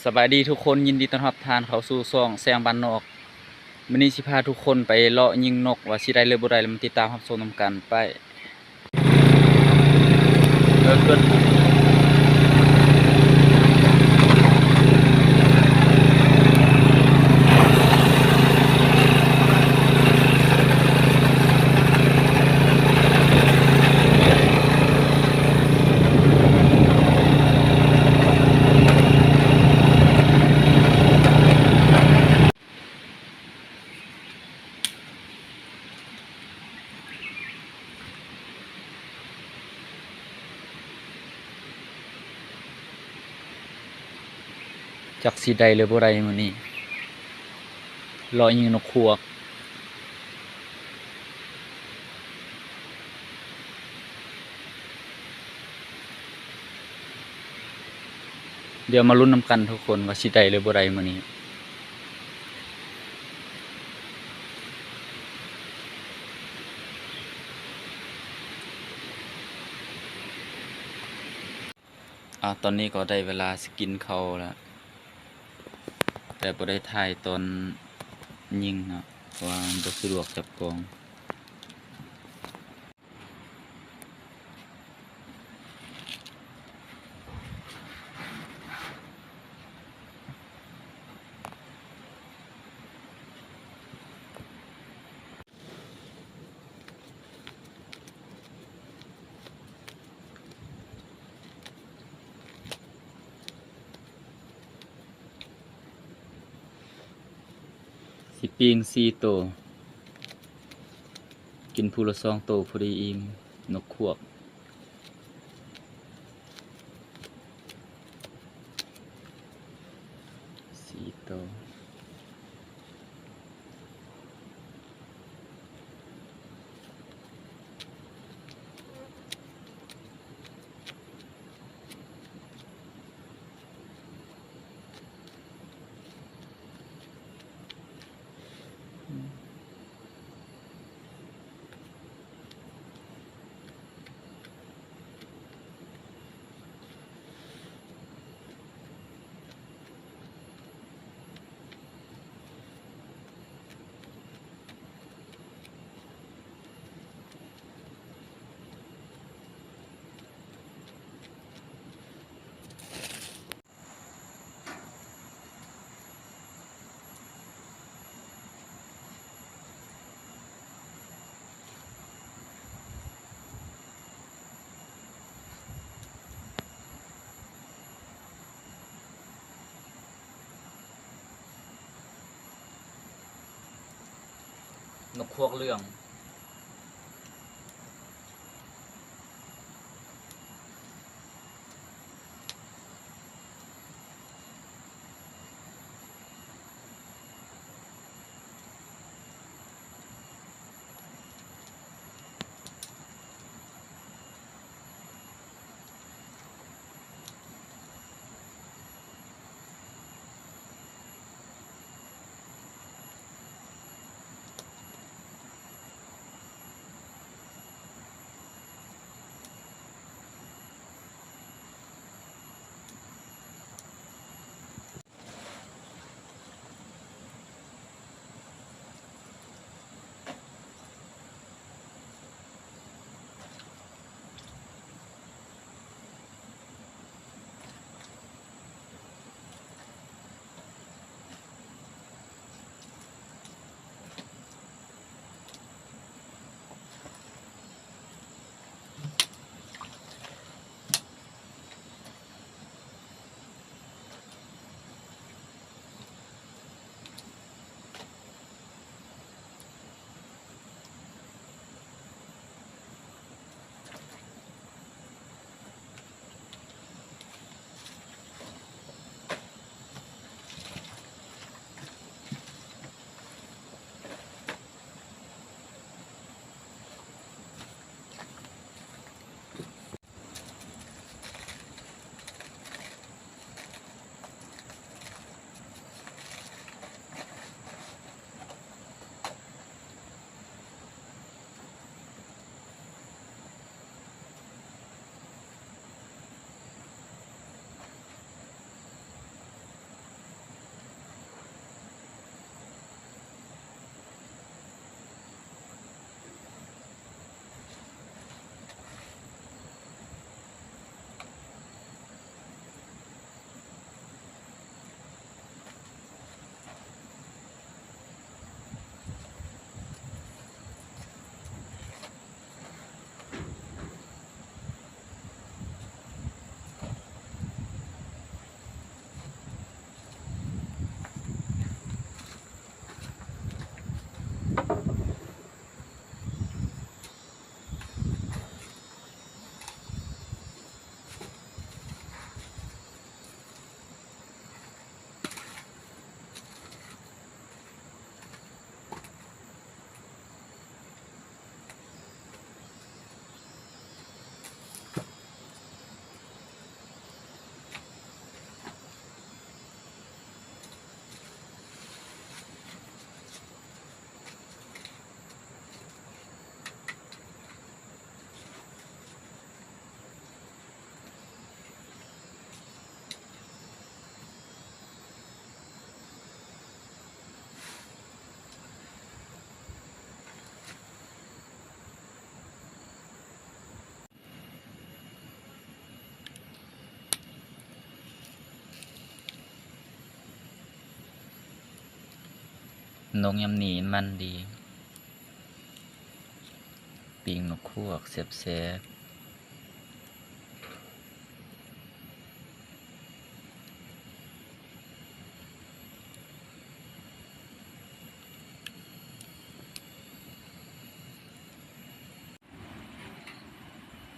ສະບາຍດີທຸກຄົນ, ຍິນດີຕ້ອນຮັບທ່ານເຂົ້າສູ່ຊ່ອງແສງບ້ານນອກ. ມື້ນີ້ຊິພາທຸກຄົນໄປເລາະຍິງນົກ ວ່າຊິໄດ້ຫຼືບໍ່ໄດ້, ແລ້ວມາຕິດຕາມຮັບຊົມນຳກັນ. ໄປ. ຈັກຊິໄດ້ຫຼືບໍ່ໄດ້ມື້ນີ້ ເລາະຍິງນົກຂວກ. ດຽວມາລຸ້ນນຳກັນທຸກຄົນວ່າຊິໄດ້ຫຼືບໍ່ໄດ້ມື້ນີ້. ອາ ຕອນນີ້ກໍໄດ້ເວລາຊິກິນເຂົ້າແລ້ວ, ແຕ່ບໍ່ໄດ້ຖ່າຍຕອນຍິງເນາະ ເພາະວ່າມັນບໍ່ສະດວກຈັບກ້ອງ. ຊິປີ້ງສີ່ໂຕ, ກິນຜູ້ລະສອງໂຕພໍດີອີ່ມ, ນົກຂວກ. ສີ່ໂຕ. ນົກຂວກເຫຼືອງ. ເ ນົກຍຳນີ້ມັນດີ ປີ້ງນົກຄວກແຊບໆ.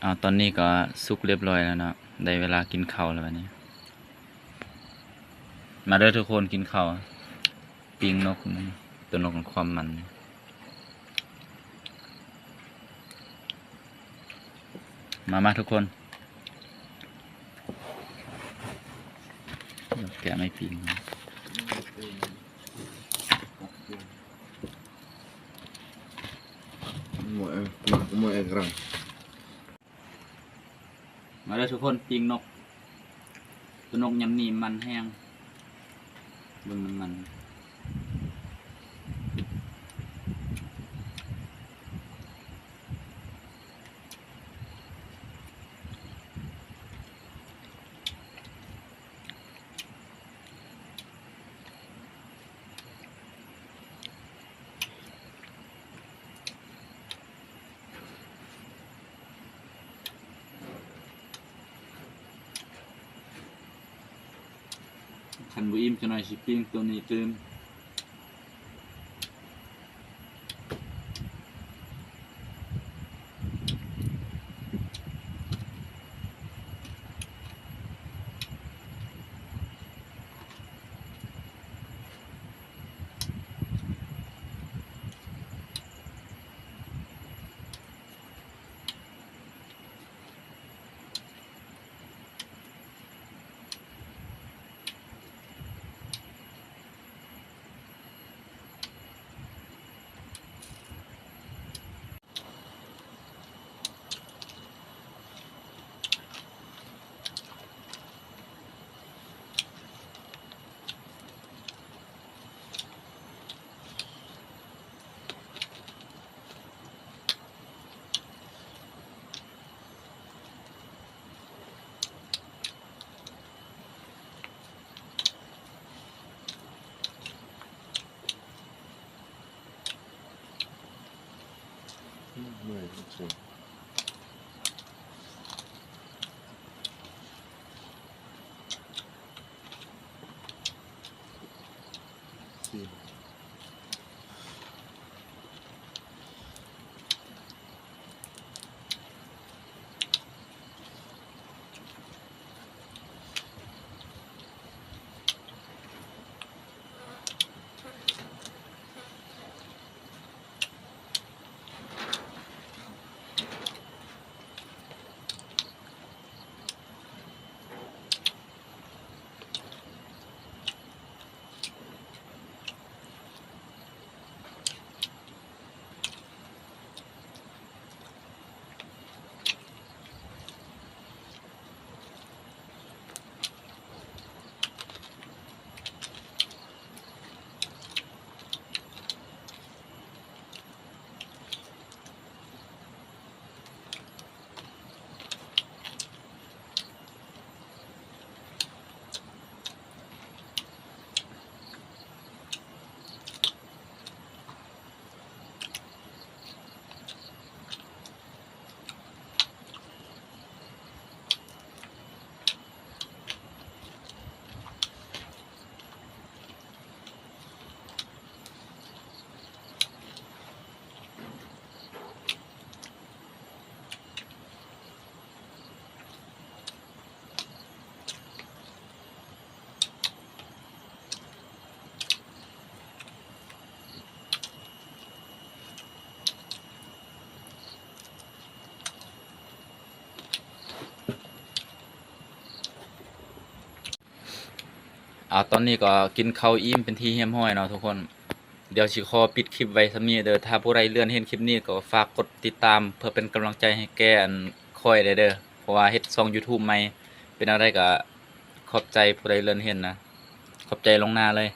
ເອົາ ຕອນນີ້ກໍສຸກຮຽບຮ້ອຍແລ້ວເນາະ ໄດ້ເວລາກິນເຂົ້າແລ້ວບັດນີ້. ມາເດີທຸກຄົນ ກິນເຂົ້າ ປີ້ງນົກ ຕົວນົກຄວາມມັນ. ມາ ມາທຸກຄົນ ແກະໄມ້ປີ້ງ. ມາເດີທຸກຄົນ ປີ້ງນົກ ຕົວນົກຍຳນີ້ມັນແຮງ ເບິ່ງມັນມັນ. ຄັນບໍ່ອີ່ມ ຈັກໜ້ອຍຊິປີ້ງໂຕນີ້ຕື່ມ. ອາ ຕອນນີ້ກໍກິນເຂົ້າອີ່ມເປັນທີ່ຮຽບຮ້ອຍເນາະທຸກຄົນ. ດຽວຊິຂໍປິດຄລິບໄວ້ສ່ຳນີ້ເດີ. ຖ້າຜູ້ໃດເລື່ອນເຫັນຄລິບນີ້ກໍຝາກກົດຕິດຕາມເພື່ອເປັນກຳລັງໃຈໃຫ້ແກ່ອັນຂ້ອຍແດ່ເດີ ເພາະວ່າເຮັດຊ່ອງຢູທູບໃໝ່. ເປັນແນວໃດກໍຂອບໃຈຜູ້ໃດເລື່ອນເຫັນນະ ຂອບໃຈລ່ວງໜ້າເລີຍ.